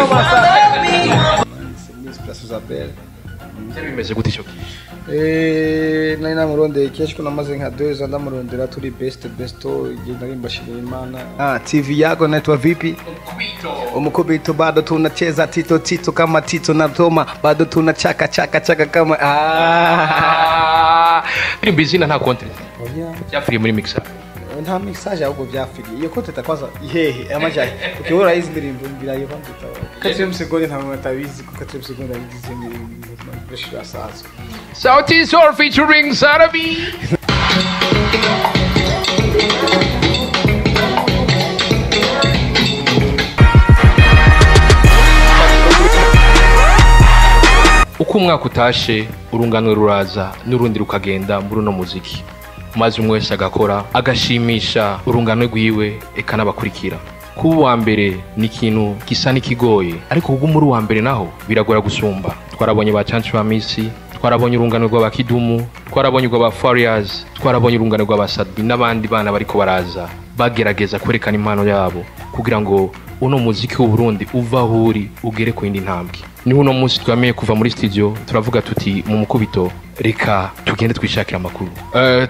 Noma sana. Miss Place Isabelle. Byari bimeze gute ico gihe? Nari namurondeye kenshi ko namaze nka 2 ans ndamurondera turi best besto igihe nari mbashimiye Imana. Ah, TV yako naitwa vipi? Umukubito bado tunacheza tito tito kama Tito na Toma, bado tunachaka chaka chaka kama ah. Ndirimbo izina nta contre Oya. byapfiriye muri mixer. Nta mixage ahubwo byapfiriye. Iyo konti kwanza ihehe amajahe. Ukibura izi ndirimbo mbira iyo konti tawa. Quatrième seconde nta muntu atabizi ko quatrième seconde ari dixième pressure asanzwe. Sauti Sol featuring Sarabi. Uko umwaka utashe urungano ruraza n'urundi rukagenda muri uno muziki, maze umwe wese agakora agashimisha urungano rwiwe eka n'abakurikira. Kuba uwa mbere ni ikintu gisa n'ikigoye, ariko kubwo muri uwa mbere naho biragora gusumba. Twarabonye ba Cancu ba Misi, twarabonye urungano rw'abakidumu, twarabonye urw'aba Farias, twarabonye urungano rw'abasadbi n'abandi bana bariko baraza bagerageza kwerekana impano yabo kugira ngo uno muziki w'Uburundi uva aho uri ugere ku yindi ntambwe. Niho uno munsi twamenye kuva muri studio turavuga tuti mu mukubito reka tugende twishakira amakuru.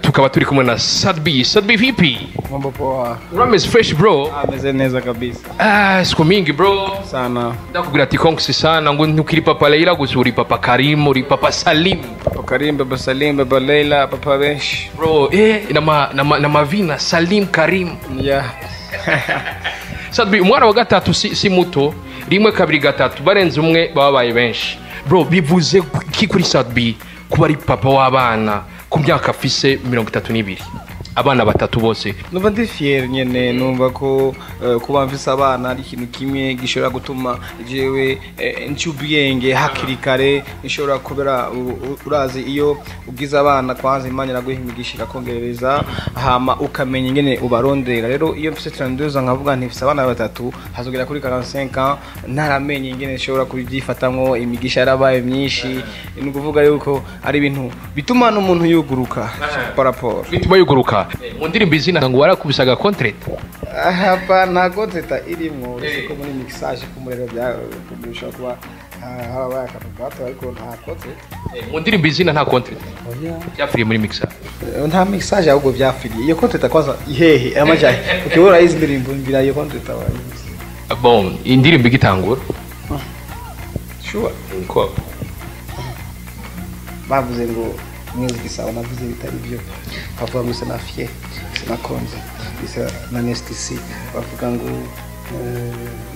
Tukaba turi kumwe na Sadbi. Sadbi vipi? Mambo poa. Urameze fresh bro? Ameze neza kabisa. Ah, siku mingi bro. Sana. Ndakubwira ati konksi sana ngo ntukiri papa Leila gusa uri papa Karim, uri papa Salim. Papa Karim, Papa Salim, Papa Leila, Papa Benshi. Bro, na mavina Salim Karim. Yeah. Sadbi umwana wa gatatu si muto, rimwe kabiri gatatu barenze umwe babaye benshi. Bro, bivuze ki kuri Sadbi kuba ari papa w'abana ku myaka afise 32, abana batatu bose? Numva ndi fier nyene, numva ko kuba mfise abana ari ikintu kimwe gishobora gutuma jewe nca ubwenge hakiri kare, nshobora kubera urazi iyo ugize abana kwanza Imana iraguha imigisha irakongerereza, hama ukamenya ingene ubarondera. Rero iyo mfise 32 ans nkavuga nti mfise abana batatu hazogera kuri 45 ans ntaramenye ingene nshobora kubyifatamwo, imigisha yarabaye myinshi. Ni ukuvuga yuko ari ibintu bituma n'umuntu yuguruka par rapport bituma yuguruka. Mu ndirimbo izina ngo warakubisaga contrat. Hapa nta contrat irimwo, uretse ko muri mixage ku murero bya bishobora kuba harabaye akantu gato, ariko nta contrat. Mu ndirimbo izina nta contrat. Oya. Byapfiriye muri mixage. Nta mixage ahubwo byapfiriye. Iyo contrat kwanza ihehe amajahe. Ukibura izi ndirimbo mbira iyo contrat wa. Bon, indirimbo igitangura. Sure. Ko bavuze ngo music sawa, navuze bitari byo. Bavuga ngo isa na fier, isa na konze, isa na nestisi. Bavuga ngo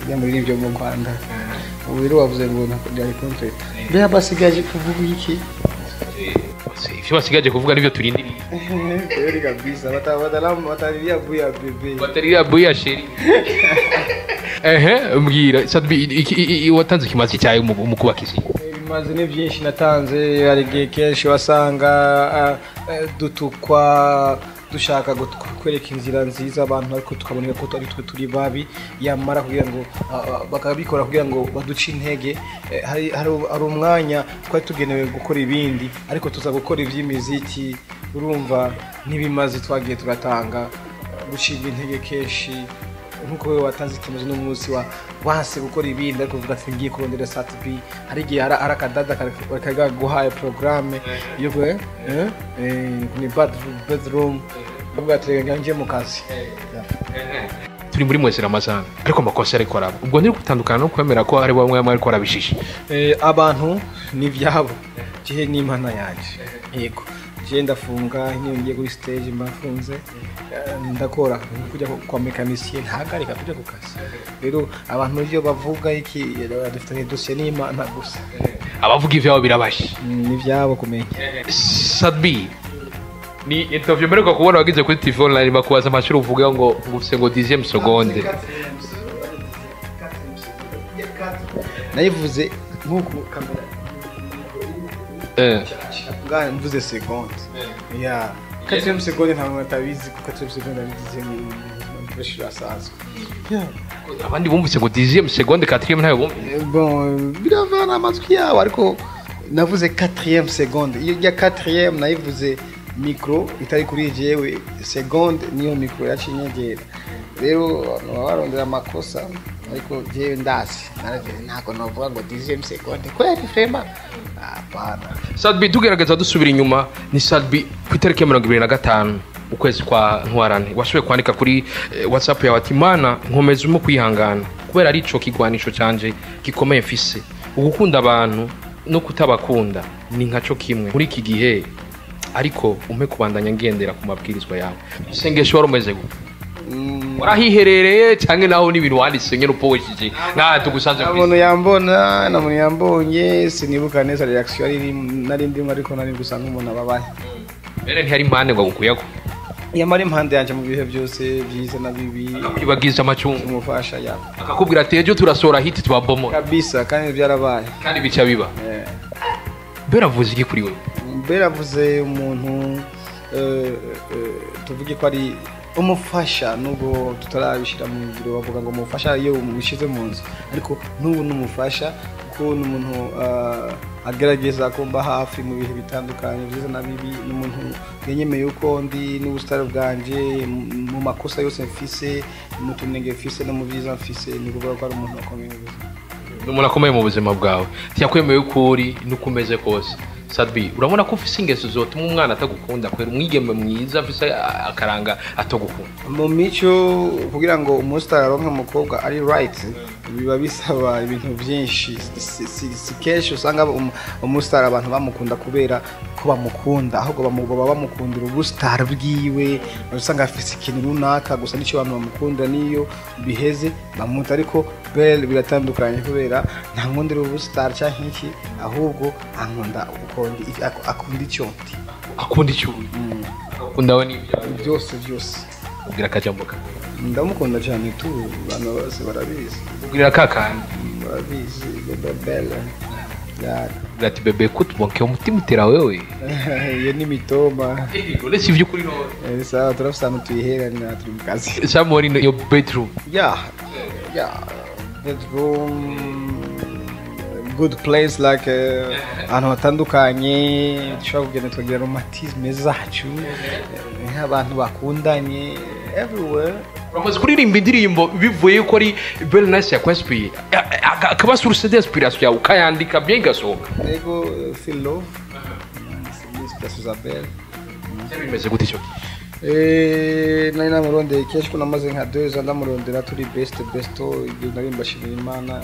ya muri nivyo mu Rwanda. Ubu rero bavuze ngo byari contrat. Mbega basigaje kuvuga iki? Ivyo basigaje kuvuga nivyo turindiriye. Kweli kabisa, batariria buya bebe. Batariria buya sheri. Mbwira Sadbi, watanze ikimazi cyawe mu kubaka isi? Ibimazi ni byinshi natanze, hari igihe kenshi wasanga dutukwa dushaka kwereka inzira nziza abantu, ariko tukaboneka ko ari twe turi babi, yamara kugira ngo bakabikora kugira ngo baduce intege. Hari umwanya twari tugenewe gukora ibindi, ariko tuza gukora iby'imiziki. Urumva n'ibimazi twagiye turatanga, gucibwa intege kenshi nkuko wewe watanze ikimazi n'umunsi wa wanse gukora ibindi, ariko uvuga ati ngiye kurondera Sat-B. Hari igihe hari akadada kaguhaye programme yo ni bedroom, uvuga ati reka nje mu kazi. Turi muri mwezi Ramazan, ariko amakosa ariko araba. Ubwo ntiri gutandukana no kwemera ko ari bamwe ariko arabishisha. Abantu ni byabo, je n'Imana yanje. Yego, je ndafunga niyo ngiye kuri stage mbafunze, ndakora kujya kwa mekanicien ntahagarika kujya ku kazi. Rero abantu iyo bavuga iki dufitanye dossier n'Imana gusa. Abavuga ivyabo birabashe. Ni ivyabo kumenya. Sadbi ni interview mperuka kubona wagize kuri TV online, bakubaza amashuri uvuga ngo ufise ngo 10e seconde. Nayivuze nkuko kamera ngaha mvuze seconde. Yeah. 4e seconde nta muntu atabizi ko 4e seconde ari 10e pressure asanzwe. Yeah. Abandi bumvise ngo 10e seconde 4e ntayo bumvise. Bon, biravana amatwi yawe, ariko navuze 4e seconde. Iyo ya 4e nayivuze micro itari kuri jewe, seconde niyo micro yacinyegera. Rero abantu barondera amakosa, ariko jewe ndazi ntabwo novuga ngo 10e seconde kweli vraiment, hapana. Sat-B, tugerageza dusubira inyuma, ni Sat-B ku itariki ya 25 ukwezi kwa Ntwarante washoboye kwandika kuri WhatsApp yawe ati: "Mana, nkomeza umwe kwihangana kubera ari ico kigwanisho canje gikomeye mfise. Ugukunda abantu no kutabakunda ni nkaco kimwe muri iki gihe, ariko umpe kubandanya ngendera ku mabwirizwa yawe." Isengesho wari umeze gute? Warahiherereye canke naho n'ibintu wanditse nyene uposhije nkaha tugusanze? Nta muntu yambona, nta muntu yambonye. Sinibuka neza reaction yari nari ndimo, ariko nari gusa nk'umuntu ababaye. Mbere ntiyari impande ngo agukuyako? Yamara impande yanje mu bihe byose, byiza na bibi. Akakwibagiza amacungu. Umufasha ya. Akakubwira ati: "Ejo turasohora hit, tubabomora." Kabisa, kandi byarabaye. Kandi bica biba. Mbere avuze iki kuri wewe? Mbere avuze umuntu, tuvuge ko ari umufasha, nubwo tutarabishyira mu ngiro. Bavuga ngo umufasha iyo umushyize mu nzu, ariko n'ubu ni umufasha kuko ni umuntu agerageza kumba hafi mu bihe bitandukanye, byiza na bibi. Ni umuntu yanyemeye uko ndi n'ubusitari bwanje, mu makosa yose mfise, mu tunenge mfise no mu byiza mfise. Ni ukuvuga ko ari umuntu akomeye mu buzima. Ni umuntu akomeye mu buzima bwawe, ntiyakwemeye uko uri n'uko umeze kose. Sat-B, urabona ko ufise ingeso zotuma umwana atagukunda kwera, umwigeme mwiza afise akaranga atagukunda? Mu mico, kugira ngo umusitari aronke umukobwa ari right, biba bisaba ibintu byinshi. Si kenshi usanga umusitari abantu bamukunda kubera ko bamukunda, ahubwo baba bamukundira ubusitari bwiwe. Usanga afise ikintu runaka gusa nicyo abantu bamukunda, niyo biheze bamuta. Ariko Belle biratandukanye, kubera nta nkundira ubusitari cyangwa iki, ahubwo ankunda uko ndi, akunda icyo ndi. Akunda icyo uri, akunda we n'ibyawe. Byose byose. Ubwira akajambo kamwe. Ndamukunda cyane tu, abantu bose barabizi. Ubwira kakandi. Barabizi, bebe Belle ya. Ubwira ati: "Bebe, kutubonkeye umutima utera wewe." Iyo ni mitoma. Uretse iby'ukuri none. Sawa, turafise ahantu tuyiheranira, turi mu kazi. Somewhere in your bedroom. Yeah, bedroom, good place, like ahantu hatandukanye dushobora kugenda tukagira romantisme zacu, nk'abantu bakundanye, everywhere. Uramaze kuririmba indirimbo bivuye yuko ari Belle Nice yakwinspiriye, akaba source d'inspiration yawe, ukayandika bien igasohoka? Ego, feel love, inspiration za Belle. Byari bimeze gute icyo gihe? Nari namurondeye kenshi, ko namaze nka 2 ans ndamurondera, turi best besto. Igihe nari mbashimira Imana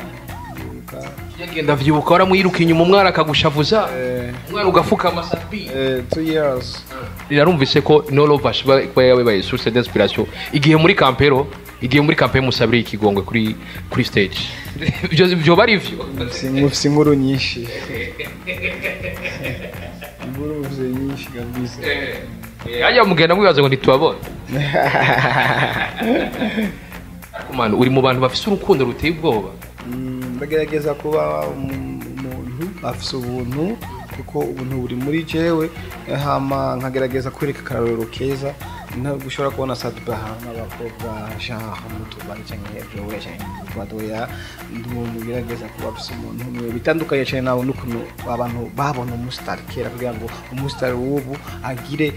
ndibuka. Yagenda vyibuka, waramwiruka inyuma, umwana akagushavuza, umwana ugafukama, Sat-B. 2 years. Narumvise ko No Love ashobora kuba yabaye source d'inspiration igihe muri campero, igihe muri campaign musabiriye ikigongwe kuri stage. Ibyo byoba ari ivyo? Mufise inkuru nyinshi, inkuru mufise nyinshi kabisa. Hajya mugenda mwibaza ngo ntitubabone. Ariko man, uri mu bantu bafise urukundo ruteye ubwoba. Ndagerageza kuba umuntu afise ubuntu, kuko ubuntu buri muri jewe. Hama nkagerageza kwereka akarorero keza. Ntabwo ushobora kubona Sat-B n'abakobwa genre mu tubari cyangwa everywhere cyangwa badoya. Ndi umuntu ugerageza kuba afise umuntu umwe, bitandukanye cyane nawe n'ukuntu abantu babona umusitari kera. Kugira ngo umusitari w'ubu agire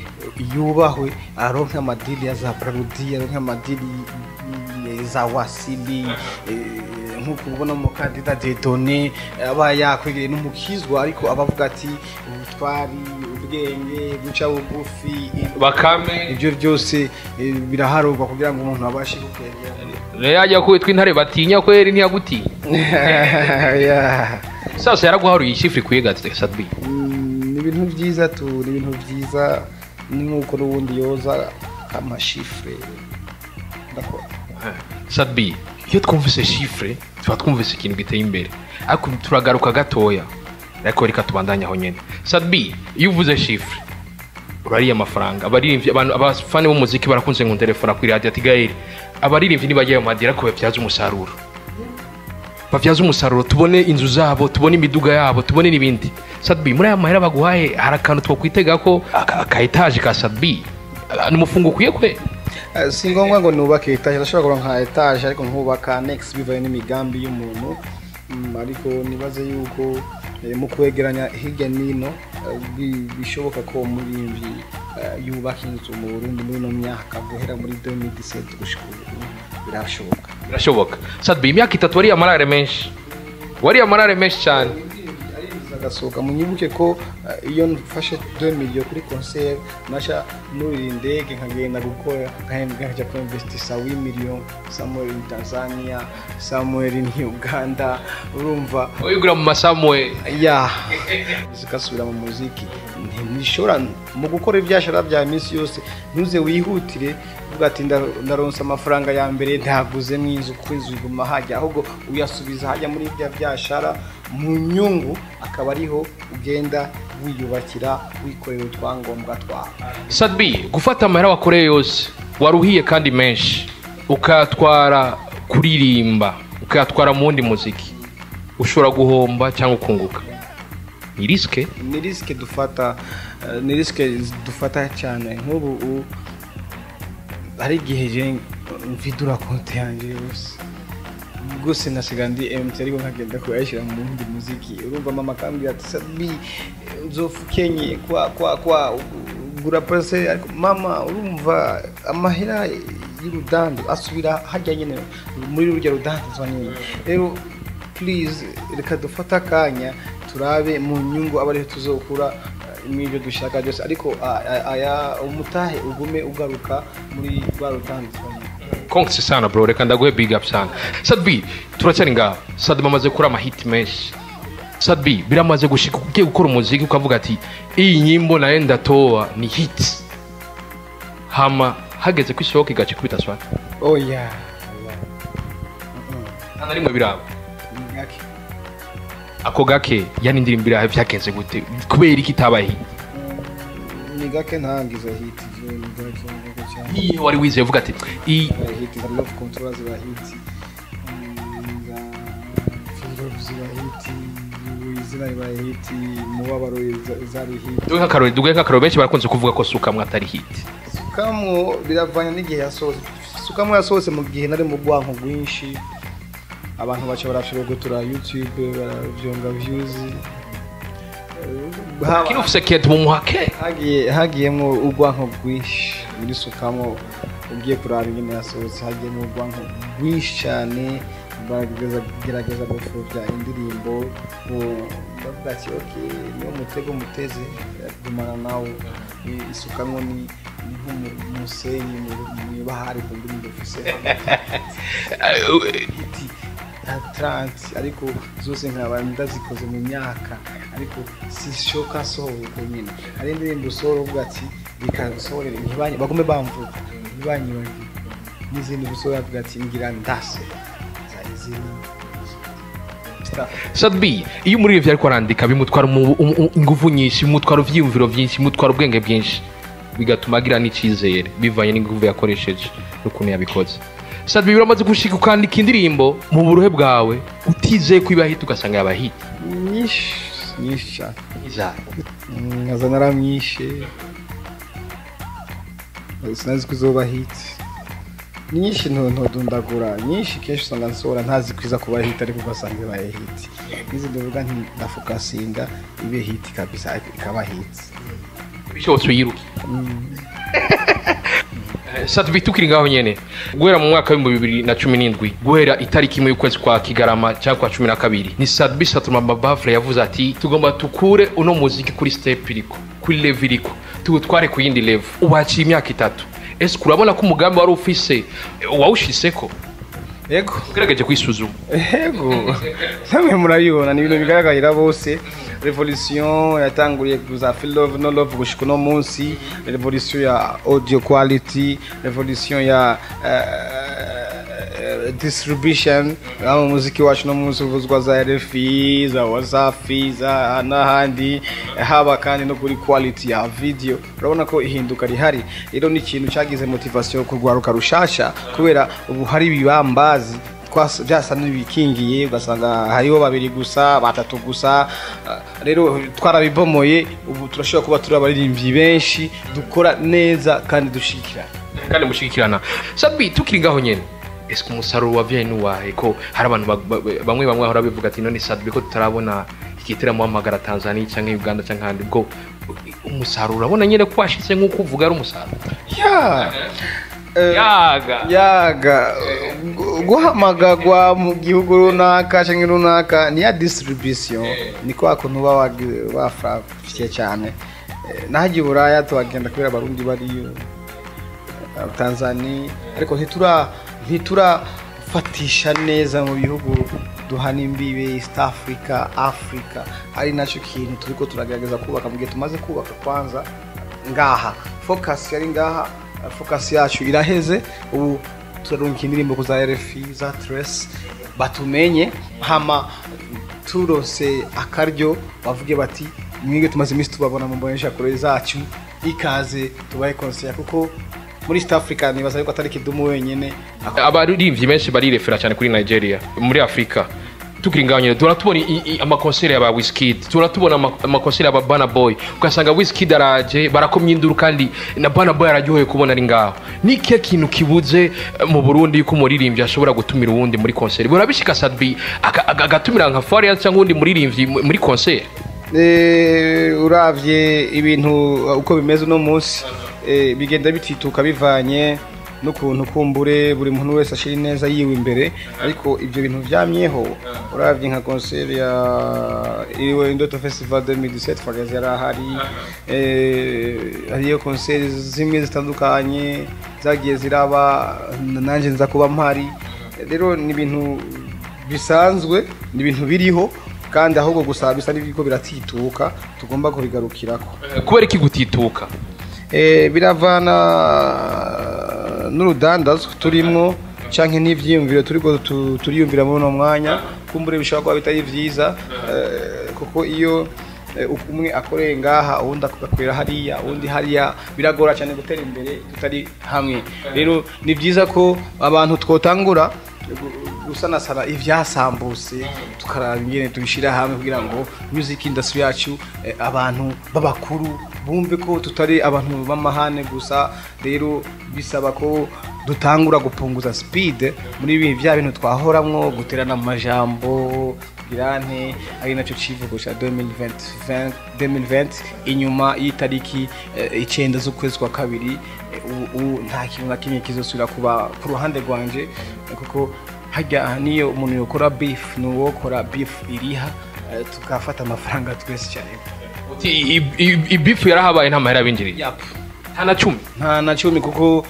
yubahwe, aronke amadili ya za Brarudi, aronke amadili za Wasili, nk'uko ubona umukandida Dieudonné aba yakwegereye n'umukizwa, ariko abavuga ati ubutwari, ubwenge, guca bugufi, Bakame. Ibyo byose biraharurwa kugira ngo umuntu abashe kukwegera. Rero yajya kwitwa intare batinya kweri, ntiyagutinya. Yeah. Sasa yaraguharuye ishifre ikwiye gati, Sat-B? Ni ibintu byiza tu, ni ibintu byiza, ni nk'uko n'ubundi yoza amashifre ndakora. Sat-B, iyo twumvise chiffre tuba twumvise ikintu giteye imbere, ariko turagaruka gatoya, ariko reka tubandanye aho nyene. Sat-B, iyo uvuze chiffre urariye amafaranga. Abaririmbyi, abantu, abafani b'umuziki barakunze nkuntelefona kuri radio ati: "Gael, abaririmbyi nibagiye mu madira ko babyaza umusaruro, bavyaza umusaruro, tubone inzu zabo, tubone imiduga yabo, tubone n'ibindi." Sat-B, muri aya mahera baguhaye hari akantu twokwitega ko aka étage ka Sat-B ni umufungo ukwiye kwe? Si ngombwa ngo nubake étage. Ndashobora kuronka étage ariko nkubaka annexe, bivanye n'imigambi y'umuntu. Ariko nibaze yuko mu kwegeranya hirya n'ino, bishoboka ko umuririmbyi yubaka inzu mu Burundi muri ino myaka guhera muri 2017 gushika ubu. Birashoboka. Birashoboka. Sat-B, imyaka 3 wariye amarare menshi, wariye amarare menshi cyane. Agasohoka, munyibuke ko iyo mfashe 2 million kuri concert, nasha nurira indege nkagenda gukora, nkajya ku investisa 8 million somewhere in Tanzania, somewhere in Uganda, urumva. Uyigura mu masamwe. Ya, zigasubira mu muziki. Ntishobora mu gukora ibyashara bya minsi yose. Ntuze wihutire uvuga ati ndaronsa amafaranga ya mbere ntaguze mu inzu, kuko inzu iguma hajya, ahubwo uyasubiza hajya muri bya byashara mu nyungu, akaba ariho ugenda wiyubakira, wikorera utwangombwa twawe. Sat-B, gufata amahera wakoreye yose waruhiye kandi menshi, ukayatwara kuririmba, ukayatwara mu wundi muziki, ushobora guhomba cyangwa ukunguka. Ni risque. Ni risque dufata, ni risque dufata cyane. Nk'ubu hari igihe je mvidura konti yanjye yose rwose, nasiga ndi MT, ariko nkagenda kuyashyira mu wundi muziki. Urumva, mama akambwira ati: "Sat-B, uzofa ukenye kwa kwa kwa gura pase." Ariko mama, urumva, amahera y'urudando asubira hajya nyine muri rurya rudandazwa nyine. Rero please, reka dufate akanya turabe mu nyungu aba ariho tuzokura n'ibyo dushaka byose, ariko aya umutahe ugume ugaruka muri rwa rudandazwa nyine. Congs sana bro, reka ndaguhe big up sana. Sat-B, turacyari ngaho. Sat-B amaze gukora amahiti menshi. Sat-B, biramaze gushika ugiye gukora umuziki ukavuga ati: "Iyi nyimbo nayo ndatoa ni hit", hama hageze kwisohoka igaca ikubita swata? Oya. Nta na rimwe biraba? Ni gake. Ako gake, yani indirimbo irahe, vyagenze gute, kubera iki itabaye hit? Ni gake ntangiza hit je, ni gake, ni gake cyane. Iyo wari wizeye uvuga ati iyi Ziba hit za Love Controller, ziba hit za Feel Love, ziba hit izina, riba hit umubabaro, zari hit. Duhe nk'akarori, benshi barakunze kuvuga ko Sukamwe atari hit. Sukamwo biravanye n'igihe yasohotse. Sukamwo yasohotse mu gihe nari mu bwanko bwinshi, abantu baca barafyogotora YouTube, baravyonga views. Kino ufise kete mu muhake. Hagiyemo urwanko rwinshi muri Sukamo. Ugiye kuraba ingene yasohotse, hagiyemo urwanko rwinshi cyane, baragerageza gupfobya indirimbo. Bavuga ati: "Ok, niwo mutego muteze, gumana nawo." Isukamwo ni nk'umusenyi mw'ibahari ku ndirimbo ufise hit nka 30, ariko zose nkaba ndazikoze mu myaka, ariko sishoka nsohoye uko nyine. Hari indirimbo usohora uvuga ati: "Reka nsohorere bagume bamvuga, ntibanyibagire." N'izindi usohora uvuga ati: "Ngira ndase za izina." Sat-B, iyo umuririmbyi ariko arandika bimutwara ingufu nyinshi, bimutwara ivyiyumviro vyinshi, bimutwara ubwenge bwinshi, bigatuma agira n'icyizere bivanye n'ingufu yakoresheje n'ukuntu yabikoze. Sat-B, biramaze gushika ukandika indirimbo mu buruhe bwawe utizeye ko iba hit, ugasanga yaba hit? Nyinshi, nyinshi cyane. Izahe? Nkaza naramwishe, sinazi ko izoba hit. Ni nyinshi, ntodundagura nyinshi. Kenshi usanga nsohora ntazi kwiza kuba hit, ariko ugasanga ibaye hit. Nizi ndavuga nti ndafokasinga ibe hit kabisa, ikaba hit. Bishobotse uyiruke. Sat-B, tukiri ngaho nyene, guhera mu mwaka w'2017, guhera itariki 1 y'ukwezi kwa Kigarama cyangwa kwa 12, ni Sat-B Satuma Mabafre yavuze ati: "Tugomba tukure uno muziki kuri step iriko, kuri level iriko, tuwutware ku yindi level." Ubu haciye imyaka 3. Ese urabona ko umugambi wari ufise wawushiseko? Yego. Ugerageje kwisuzuma. Yego, namwe murabibona, ni ibintu bigaragarira bose. Revolution yatanguriye kuza Feel Love No Love gushika uno munsi, revolution ya audio quality, revolution ya distribution. Aho umuziki wacu no munsi uvuzwa za RFI, za Wasafi, za n'ahandi, haba kandi no kuri quality ya video, urabona ko ihinduka rihari. Rero ni ikintu cyagize motivation ku rwaruka rushasha, kubera ubu hari ibibambazi byasa n'ibikingiye, ugasanga hariho babiri gusa, batatu gusa. Rero twarabibomoye, ubu turashobora kuba turi abaririmbyi benshi dukora neza kandi dushigikirana. Kandi mushigikirana. Sat-B, tukiri ngaho nyene, ese umusaruro wavyaye nuwahe, ko hari abantu bamwe bamwe bahora bivuga ati: "None Sat-B ko tutarabona igiteramo hamagara Tanzania canke Uganda canke ahandi?" Ubwo umusaruro urabona nyene ko washitse nk'uko uvuga ari umusaruro? Ya. Yaga. Yaga guhamagagwa mu gihugu runaka canke runaka ni ya distribution, ni kwa kuntu baba bafrafiye cyane. Nahagiye i Buraya tuhagenda kubera Abarundi bariyo, Tanzania, ariko ntiturafatisha neza mu bihugu duhana imbibe, East Africa, Africa, ari nacyo kintu turiko turagerageza kubaka. Mu gihe tumaze kubaka kwanza ngaha, focus yari ngaha, focus yacu iraheze. Ubu turarunka indirimbo ku za RFI, za Trace, batumenye, hama turose akaryo bavuge bati: "Mwige tumaze iminsi tubabona mu mbonesha kure zacu, ikaze tubahe concert," kuko muri East Africa nibaza yuko atari Kidumu wenyene. Abaririmbyi benshi barirefera cyane kuri Nigeria. Muri Afrika tukiri ngaho nyine, turatubona amakonseri ya Wizkid, turatubona amakonseri ya Burna Boy, ugasanga Wizkid araje barakomye induru, kandi na Burna Boy araryohewe kubona ari ngaho. Ni ikihe kintu kibuze mu Burundi yuko umuririmbyi ashobora gutumira uwundi muri konseri? Burabishika Sat-B agatumira nka Farious cyangwa uwundi muririmbyi muri konseri? Uravye ibintu uko bimeze uno munsi, bigenda bitituka bivanye n'ukuntu kumbure buri muntu wese ashira ineza yiwe imbere, ariko ibyo bintu vyamyeho. Uravye nka concert ya iriwe Indoto Festival 2017, Farious yari ahari. Hariyo concert zimwe zitandukanye zagiye ziraba, nanje nza kuba mpari. Rero ni ibintu bisanzwe, ni ibintu biriho, kandi ahubwo gusa bisa n'ibiriko biratituka, tugomba kubigarukirako. Kubera iki gutituka? Biravana n'urudandazo turimwo canke n'ivyiyumviro turiko turiyumvira muri uno mwanya. Kumbure bishobora kuba bitari vyiza, kuko iyo umwe akoreye ngaha, uwundi agakorera hariya, uwundi hariya, biragora cyane gutera imbere tutari hamwe. Rero ni byiza ko abantu twotangura gusanasana ivyasambutse, tukaraba ingene tubishira hamwe kugira ngo music industry yacu, abantu b'abakuru bumve ko tutari abantu b'amahane gusa. Rero bisaba ko dutangura gupunguza speed muri ibi bya bintu twahoramwo, guterana amajambo girante, ari nacyo civugo ca 2020, 2020 inyuma y'itariki 9 z'ukwezi kwa kabiri. Ubu nta kintu na kimwe kizosubira kuba ku ruhande rwanje, kuko harya niyo umuntu yokora beef, nuwokora beef iriha, tukafata amafaranga twese cyane. Uti ibifu yarahabaye, nta mahera binjiriye? Yap. Nta na cumi? Nta na cumi, kuko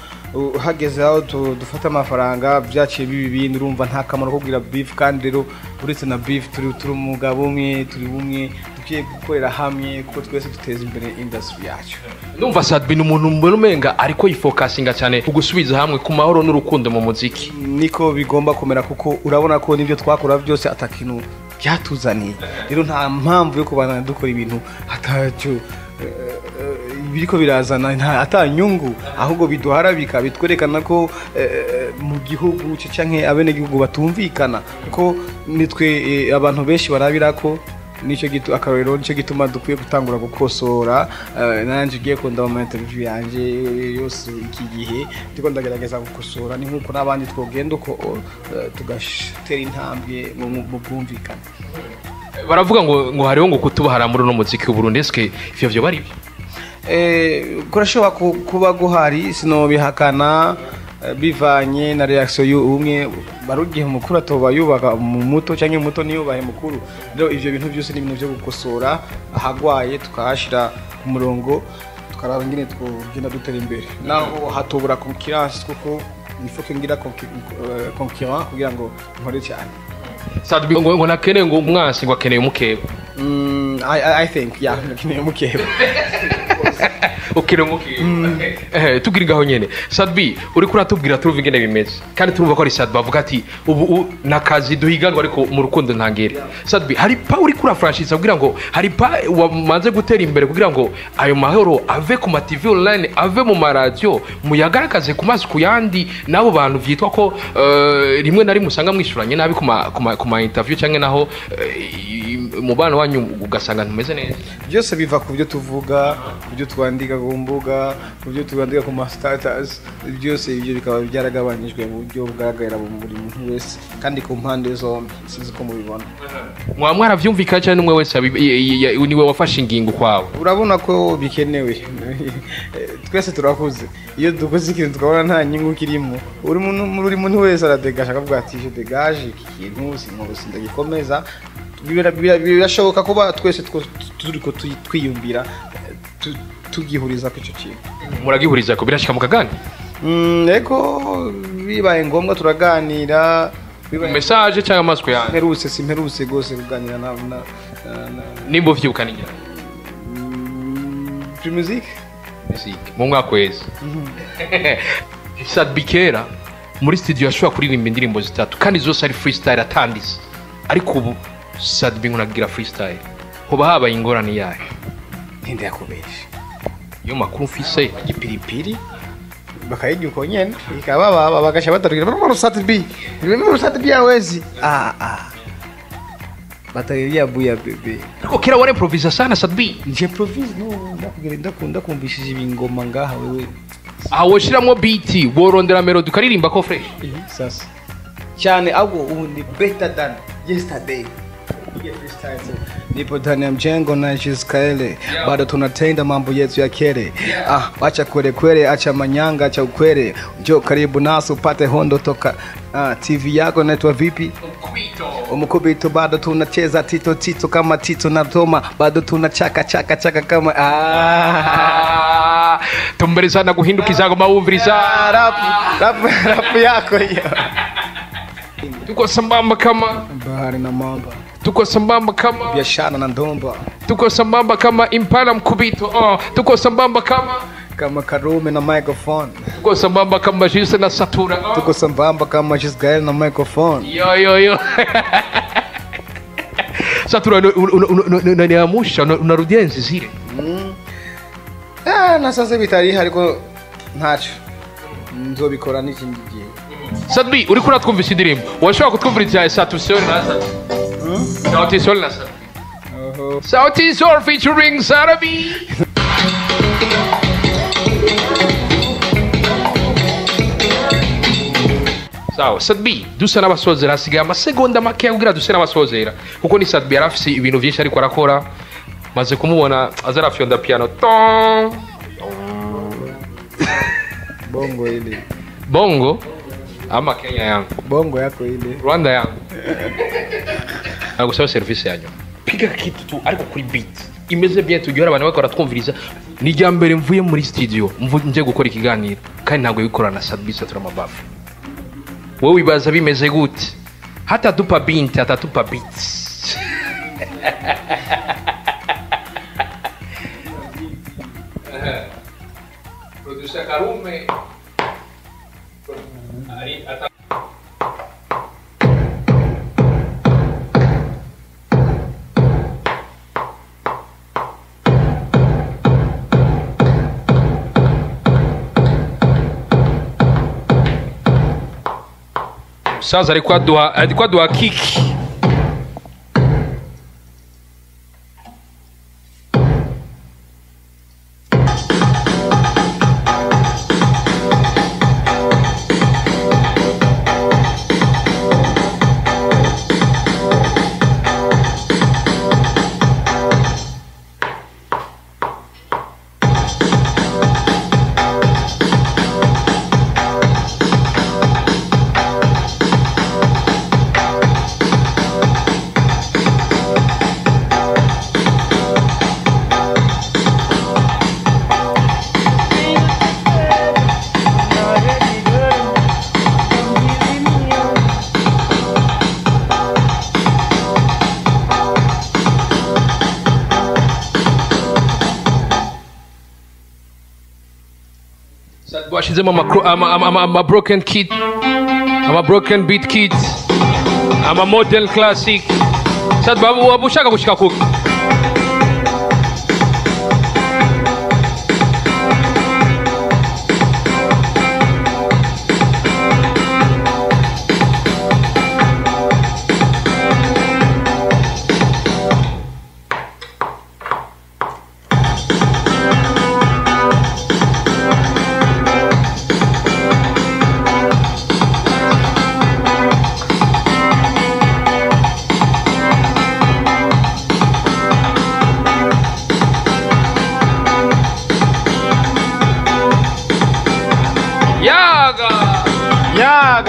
hageze aho dufata amafaranga byaciye biba ibindi. Urumva nta kamaro ko kugira beef. Kandi rero uretse na beef, turi umugabo umwe, turi bumwe, dukwiye gukorera hamwe kuko twese duteza imbere industry yacu. Ndumva Sat-B ni umuntu mbona umenga ariko yifokasinga cyane ku gusubiza hamwe, ku mahoro n'urukundo mu muziki. Niko bigomba kumera, kuko urabona ko nibyo twakora byose atakintu byatuzaniye. Rero nta mpamvu yo kubana dukora ibintu atacyo biriko birazana, nta atanyungu, ahubwo biduharabika, bitwerekana ko mu gihugu canke abenegihugu batumvikana, kuko nitwe abantu benshi barabira ko nicyo gitu akarorero. Nicyo gituma dukwiye gutangura gukosora. Nanje ugiye kunda mu interview yanje yose iki gihe ndiko ndagerageza gukosora, ni nkuko n'abandi twogenda uko, tugatera intambwe mu bwumvikane. Baravuga ngo hariho ngo kutubahara muri uno muziki w'Uburundi. Eske ivyo vyo bari byo? Kurashobora kuba guhari, sinobihakana, bivanye na reaction y'umwe. Bari igihe umukuru atoba yubaka mu muto, cyangwa umuto ntiyubahe mukuru. Rero ivyo bintu byose ni ibintu byo gukosora, ahagwaye tukahashira ku murongo, tukaraba ingene twogenda dutera imbere. Naho hatobura concurrence, kuko il faut que ngira concurrent kugira ngo nkore cyane. Sat-B ngo nakeneye ngo umwansi, ngo akeneye umukeba. I think, yeah, nkeneye umukeba. Ukeneye umukeba. Tubwire ngaho nyene, Sat-B, uriko uratubwira, turumva ingene bimeze, kandi turumva ko ari Sat-B avuga ati ubu nakazi duhiganwa, ariko mu rukundo ntangere. Sat-B, hari pa uriko urafranchisa kugira ngo hari pa wamaze gutera imbere kugira ngo ayo mahoro ave ku ma TV online, ave mu maradiyo, muyagaragaze ku maso ku yandi n'abo bantu vyitwa ko rimwe na rimwe usanga mwishuranye nabi ku ma interview canke naho. Umubano wanyu ugasanga ntumeze neza. Byose biva ku byo tuvuga, ku byo twandika ku mbuga, ku byo twandika ku ma status. Byose ibyo bikaba byaragabanyijwe mu buryo bugaragarira buri muntu wese kandi ku mpande zombi. Sinzi ko mubibona. Mwaba mwaravyumvikana cyane, umwe wese niwe wafashe ingingo kwawe? Urabona ko bikenewe. Twese turakuze, iyo dukoze ikintu tukabona nta nyungu kirimo, buri muntu wese aradegaje, akavuga ati: "Je dégage iki kintu, sinkoze, sindagikomeza." Birashoboka kuba twese turiko twiyumvira, tugihuriza ku ico kintu. Muragihuriza ko birashika mukaganira? Ego, bibaye ngombwa turaganira, bibaye Message cyangwa amaswe yanyu? Mperutse, simperutse rwose kuganira na Nimba uvyibuka ni Primusic. Music mu mwaka wese. Sat-B kera muri studio yashobora kuririmba indirimbo zitatu kandi zose ari freestyle atanditse, ariko ubu Sat-B nkunagira freestyle. Hoba habaye ingorane yayo? Ntinde yakubesha. Iyo makuru mfise. Igipiripiri bakayirya uko nyene, ikabababa, bagasha batarukira bro. Sat-B, bro, Sat-B hawezi, ah ah, batariria buya bebe. Ariko kera wari improvisa sana, Sat-B. J'improvise no ndakubwira, ndakunda kumvishije ibingoma ngaha wewe. Aha woshiramwo beat, worondera melody, ukaririmba ko fresh. Sasa cyane ahubwo ubu ni better than yesterday. Freestyle tu. Nipo ndani ya mjengo na Jiskaele, bado tunatenda mambo yetu ya kere. Ah, acha kwere kwere, acha manyanga, acha ukwere, njoo karibu nasi upate hondo toka. Ah, TV yako inaitwa vipi? Umkubito. Bado tunacheza tito tito kama Tito na Toma, bado tunachaka chaka chaka kama ah. Ah, tumbereza guhindukiza ngo mawumviriza. Ah, rap rap rap yako hiyo. Tuko sambamba kama bahari na mamba. Tuko sambamba kama biashara na ndomba. Tuko sambamba kama impala mkubito, oh, tuko sambamba kama kama Karume na microphone. Tuko sambamba kama Jise na Satura, oh. Tuko sambamba kama Gisgael na microphone. Yo yo yo, Satura, unaniamusha, unarudia enzi zile. Ah, na sasa bitari ariko ntacyo nzobikora n'ikindi gihe. Sat-B, uriko uratwumvisa indirimbo, washobora kutwumviriza Sauti Sol na Sat-B? Sauti Sol na Sat-B. Oho. Sauti Sol featuring Sat-B. Sawa, Sat-B, dusa n'abasozera, hasigaye amasegonda makeya kugira duse n'abasozera, kuko ni Sat-B yarafise ibintu vyinshi ariko arakora. Maze kumubona aza arafyonda piano ton. Bongo ile. Bongo ama Kenya yangu? Bongo yako ile. Rwanda yangu. Agusaba service yanyu, piga kitu tu ariko kuri beat imeze bien, tugihora abantu bariko baratwumviriza. Ni irya mbere mvuye muri studio nje gukora ikiganiro kandi ntabwo bikorana na Sat-B Satura Mabafu. Wowe wibaza bimeze gute? Hatatupa binti, hatatupa beats. Producer Karume ari ata. Musaza ariko aduha kiki. Washizemo ama broken kit, ama broken beat kit, ama model classic. Sat waba ushaka gushika kuki?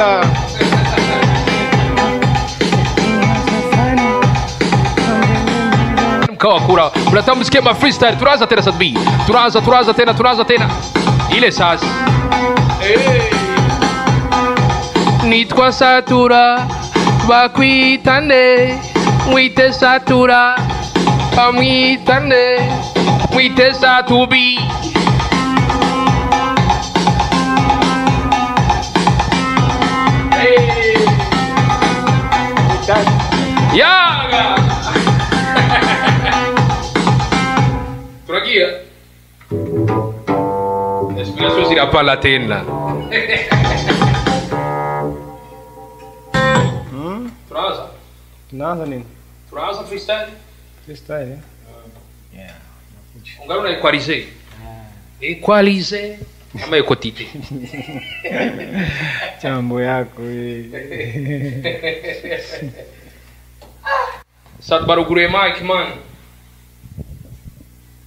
Yaga. Mkawakura mnatambisikia ma freestyle, tunaanza tena Sat-B, tunaanza tena, tunaanza tena ile sasa. Hey. Nitwa Satura bakwitane, mwite Satura bamwitane, mwite Sat-B. Hey. Yaga. Turagia. Inspiration zirapala tena. Tunaanza. Tunaanza nini? Tunaanza freestyle. Freestyle, eh? Yeah. Ungana na equalize. Equalize kama ekotite. Chambo yako hii. Sat barugure mic man.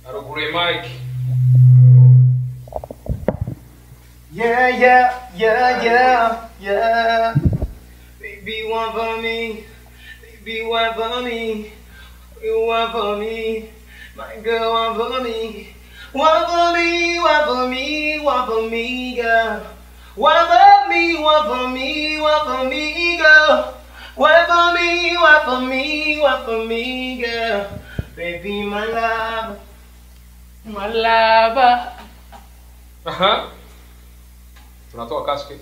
Barugure mic. Yeah, yeah, yeah, yeah, yeah. Baby, one for me. Baby, one for me. You one for me. My girl, one for me. One for me, one for me, one for me, girl. One for me, one for me, one for me, girl. One for me, one for me, one for me, girl. Baby, my love. My lover. Aha. Tunatoa kaske.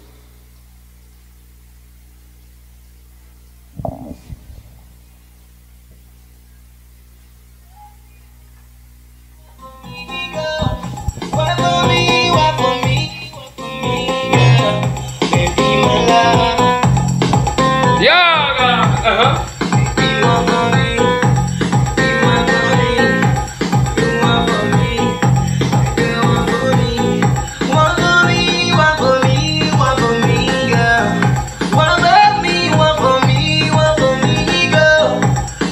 One for me, one for me, one for me, girl. Baby, my love. Yaga. Aha. Baby, one for me. Baby, one for me. You one for me. Girl, one for me. One for me, one for me, one for me, girl. One for me, one for me, one for me, girl.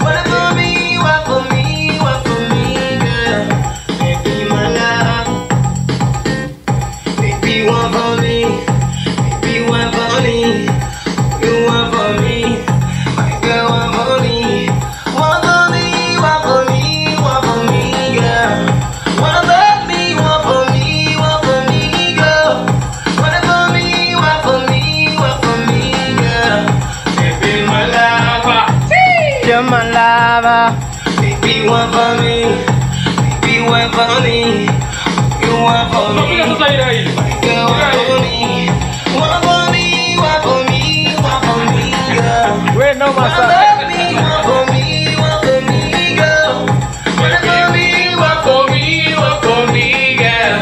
One for me, one for me, one for me, girl. Baby, my love. Baby, one for me. Baby, one for me. You one for me. My girl, one for me. One for me, one for me, one for me, girl. One for me, one for me, one for me, girl. One for me, one for me, one for me, girl. Baby, my lover. You're my lover. Baby, one for me. Baby, one for me. You one for me. Girl, one for me. One for me, one for me, one for me, girl. We no One for me, one for me, one for me, girl. One for me, one for me, one for me, girl.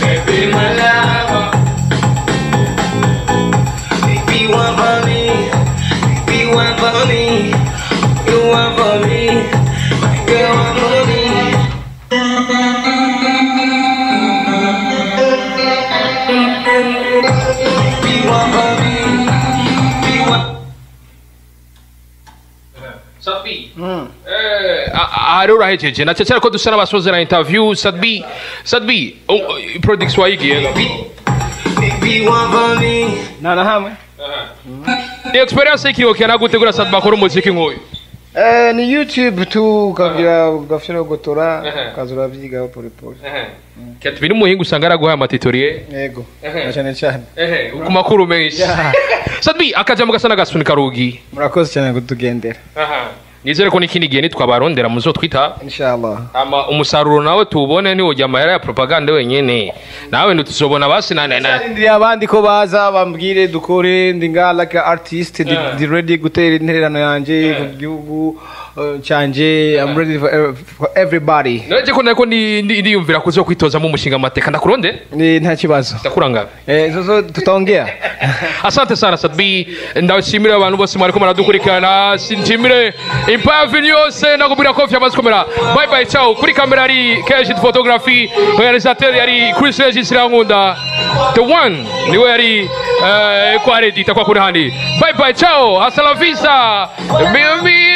Baby, my lover. Baby, one for me. Baby, one for me. You one for me. My girl, one for me. Baby, one for me. Baby, one. Sat-B. Ari urahejeje na cyane ko dusa n'abasozera interview. Sat-B, Sat-B, production wayigiye. Baby, one for me. Na na hamwe. Ni experience ikiyoke na gutegura Sat-B akora umuziki nk'uyu. Ni YouTube tu ukagira ugafyira ugotora ukaza uravyigaho pole pole. Katubiri umuhinga usanga araguhaye amatitoriye. Yego. Na cyane cyane. Ku makuru menshi. Sat-B akajambo gasa n'agasunika rugi. Murakoze cyane kutugendera. Nizere ko n'ikindi gihe nitwabarondera muzotwita. Inshallah. Ama umusaruro nawe tuwubone, ntiwujya amahera ya propaganda wenyene. Nawe ntituzobona basi na Ndindiriye abandi ko baza bambwire dukore, ndi nga like artist, ndi ready gutera intererano yanje ku gihugu cyanje. I'm ready for everybody. Nanje ko nako ndiyumvira kuzo kwitozamo umushinga amateka ndakuronde. Ni nta kibazo. Ndakuranga. Zozo tutaongea. Asante sana Sat-B, ndashimira abantu bose mwariko muradukurikirana, sinshimire Impavin yose nakubwira ko vyamaze komera. Bye bye, ciao. Kuri kamera ari Kesh Photography, realisateur yari Chris Regis Rankunda, the one niwe yari kwa edita kwa kuri handi. Bye bye, ciao, hasta la vista. Mimi